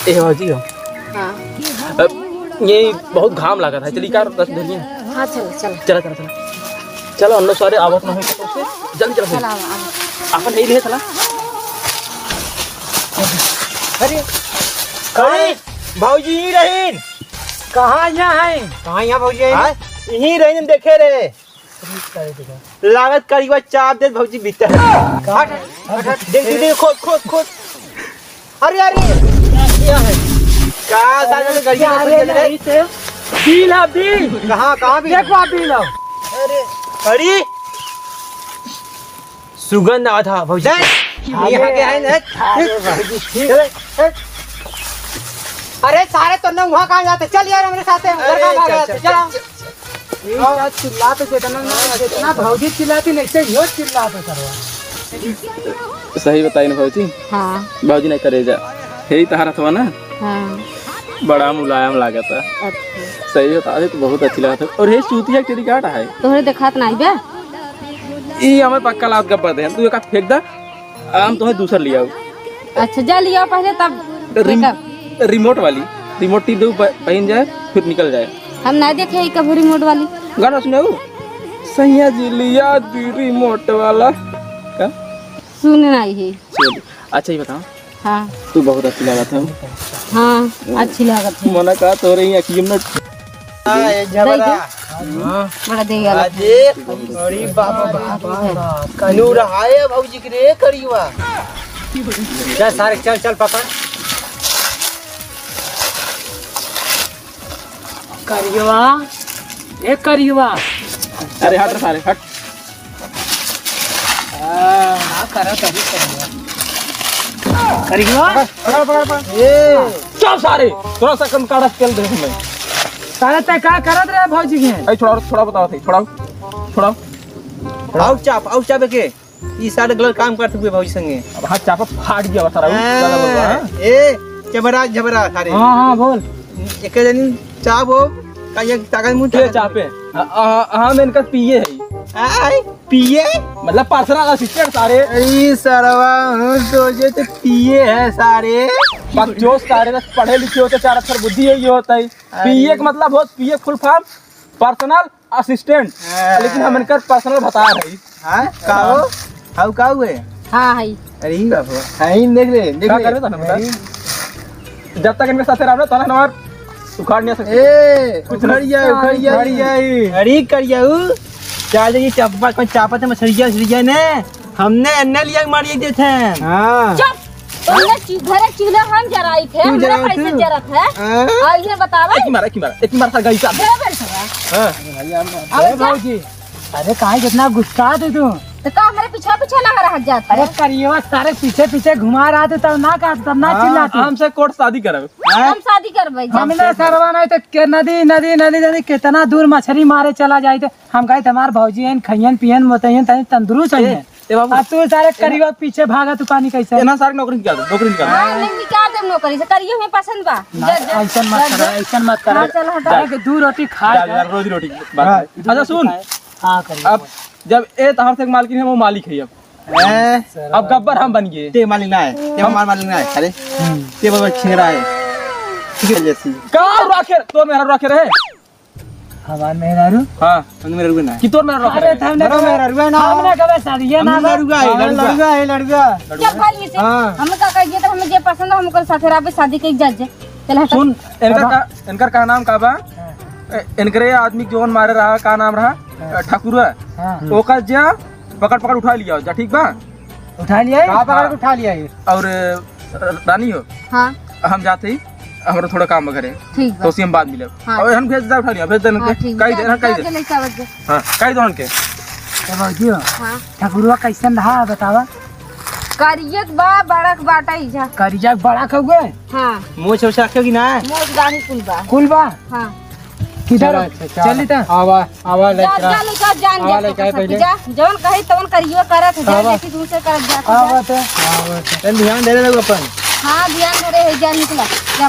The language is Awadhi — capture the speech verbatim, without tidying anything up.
ए भौजी हो। हाँ। अब ये बहुत घाम लागत है, चली का दस धरिए। हाँ, चलो, चलो। चला, चला, चला। चलो, हम लोग सारे आवत ना हो तो से, जल्दी चला। चला, आवा, आवा। अपन यही रहे, चला। अरे, अरे, भौजी ही रही। कहाँ यहाँ है? कहाँ यहाँ भौजी है? हाँ? यहीं रही, देखे रहे। लागत करिया चाप देत भौजी भीतर। हट, हट, हट, देख, देख, देख, खोद, खोद, खोद। अरे, अरे, क्या है? का साले में गड़िया में अरे, घुस गए? नहीं तो। बिल है, बिल। कहाँ, कहाँ बिल? देखो, बिल है। अरे, अरे, सुगंध आधा भौजी। देख, अरे, यहाँ के है ना? अरे, भौजी। अरे, अरे। अरे, सारे तो न वहाँ कहाँ जाते? चल यार, हमरे साथे, घर अरे, कहाँ भाग चल, जाते? चल, चल। चल, चल। ई का चिल्लात है, जितना ना, जितना भौजी चिल्लाती, नहीं से यो चिल्लात है सरवा। सही बताई ना भौजी। हाँ। भौजी नहीं करे जा। हे ही तहार हथवा ना। हाँ। बड़ा मुलायम लागत है। अच्छा। सही बता दे तो बहुत अच्छी लागत है। और हे सूतिया के तेरी काट है। तोहरे देखात नहीं बे? ई हमें पक्का लात गब्बर दे। तू एका फेंक दा। हम तुम्हें दूसर ले आओ। अच्छा, जा लिया पहले, तब रिम-, देखब। रिमोट वाली, रिमोट टिप दो, प-, पहन जाए, फिर निकल जाए। हम नहीं देखे ही कभी रिमोट वाली। गाना सुनाओ। सैया जी लिया दी रिमोट वाला। का? सुन नहीं है। चलो, अच्छा, ये बताओ। हाँ। तू बहुत अच्छी लागत है। हाँ, अच्छी लागत है। मना का तोरे ही अखियम में हाँ, ये झबरा। हाँ। बड़ा देगा। अरे, अरे बाप रे बाप। नूर हाय भौजी के रे करिया। चल सारे, चल, चल पापा। करिया, ए करिया। अरे हट रे सारे, हट। हाँ, का करत है, करिया। करिया। पकड़, पकड़, पकड़। ए। चुप सारे, थोड़ा सा कम काढ़ा तेल दे हमें। सारे तै का करत रहे भौजी के? ए, छोड़ा, छोड़ा, बताओ थे, छोड़ा, छोड़ा। आउ चाप, आउ चाप के। ई सारे गलत काम करत हुए भौजी संगे। अब हाथ चापा फाट गया सारा, हाँ, ज्यादा बोल रहा है। ए, जबरा, जबरा सारे। हाँ, हाँ, बोल। एक जनी चाप हो, का ये ताकत मुंह के ताकत चापे? आ, आ, हम इनका पिए है। आय? पिए? मतलब पर्सनल असिस्टेंट सारे। अरे सरवा, हम सोचे तो पिए है सारे। बकचोद सारे, बस पढ़े लिखे होते, चार अक्षर बुद्धि है, ये होता है। अरे। पिए का मतलब होत, पिए फुल फॉर्म पर्सनल असिस्टेंट। हाँ। लेकिन हम इनकर पर्सनल भतार है। हाँ? का हो? हाउ का हुए? हाँ, है। अरे, ई बाप हो। है, देख ले, देख का ले। करबे तो ना बता। अरे। जब तक इनके साथे रहबे, तोला हमार उखाड़ नहीं सकते। ए, कुछ ना। उखड़ जाए, उखड़ जाए। उखड़ जाए। अरे, कर जाऊ। चार जगह चप्पा, कोई चापत है, मछलिया, मछलिया ने। हमने एन्ने लिया के मारिए देते हैं। हाँ। चुप! तुमने चू-, घरे चूल्हा हम जराई थे, तू हमरे जराई पैसे थे? जरत है। हाँ। और ये बतावे? एक मारा, एक मारा, एक मारा, सर, गई का? बराबर से बा। हाँ। अबे ए जा। भौजी, अरे काहे कितना गुस्सा थे तू? तो का हमरे पीछा पीछा लगा रह जाता अरे है? करियो सारे पीछे पीछे घुमा रहा थे तब ना का, तब ना हाँ, चिल्लाते। हमसे कोर्ट शादी करब। हम शादी करबे, जा। हमने सरवा नहीं तो के नदी, नदी, नदी, नदी कितना दूर मछली मारे चला जाए थे। हम कहे, "हमार भौजी हैं, खइयन, पियन, मोतइयन, तनी तंदुरुस्त ए, हैं।" ए बाबू। आ तू सारे ए, करियो पीछे भागा तू पानी कैसे? ए ना सारे नौकरी निकाल दो, नौकरी निकाल दो। हाँ, नहीं निकाल दे नौकरी से, करियो हमें पसंद बा। ना, जा, जा, ऐसन मत जा, करा, जा। ऐसन मत करा। हाँ, चल हटा। जा। अरे के दू रोटी खा जा, जा। जा, रोजी रोटी बात हाँ, है। दू अच्छा रोटी सुन, खाए। हाँ, करियो। अब जब ए तहार से मालकिन है, वो मालिक है अब। हैं? अब गब्बर हम बन गए। ते मालिक ना है, ते हमार मालिक ना है। अरे, हम्म। ते बाबा छेड़ा है। ठीक है, जैसी। का राखे? तोर मेहरारू राखे रहे? हमार मेहरारू? हाँ। हम मेहरारू ना है। कि तोर मेहरारू राखे अरे, रहे? तब ना मेरा कबे, मेहरारू है ना। हम ना कबे शादी, ये हम ना लड़ुआ है, हाँ, लड़ुआ। लड़ुआ है, लड़ुआ। चुप भाई से। हाँ। हम का कहिए तो हमें जे पसंद हो, हम ओकर साथे रहबे, शादी के इजाजत। चल हट। सुन, इनकर अब का, इनकर का नाम का बा? हाँ। ए, इनकरे आदमी जौन मारे रहा, का नाम रहा? हाँ। ए, ठाकुर। हाँ। ओकर जा, पकड़, पकड़ उठा लिया जा, ठीक बा? उठा लिया है? कहाँ पकड़ के उठा लिया है? और, अ, रानी हो, हाँ। हम जाते ही, हमरा थोड़ा काम बा घरे। ठीक बा। तो उसी हम बाद मिलब। हाँ। और हम भेज दे, उठा लिया, भेज दे हाँ, इनके। ठीक बा। कई दे, जा, हाँ, कई जा, दे। जा, लेके आवा जा। हाँ, कई दे उनके। ए भौजी हो, हाँ। ठकुरवा कैसन रहा, बतावा? करियक बा, बड़क बाटा इजा। करिया बड़ा कौवे? हाँ। मोछ ओछ रखे कि ना? मोछ दाढ़ी कुल बा। कुल बा? हाँ। किधर? चला, अच्छा, चला। चली त? आवा, आवा, जा, लइका। जा, लइका, जान आवा, जा, लइका, पहिले। जा, जवन कही तवन करियो करत, जा, आवा। जैसे दूसरे करत जा, आवा जा। त। आवा त। तनी ध्यान दे ले लोग अपन। हाँ, ध्यान दे रहे, जा, निकला, जा।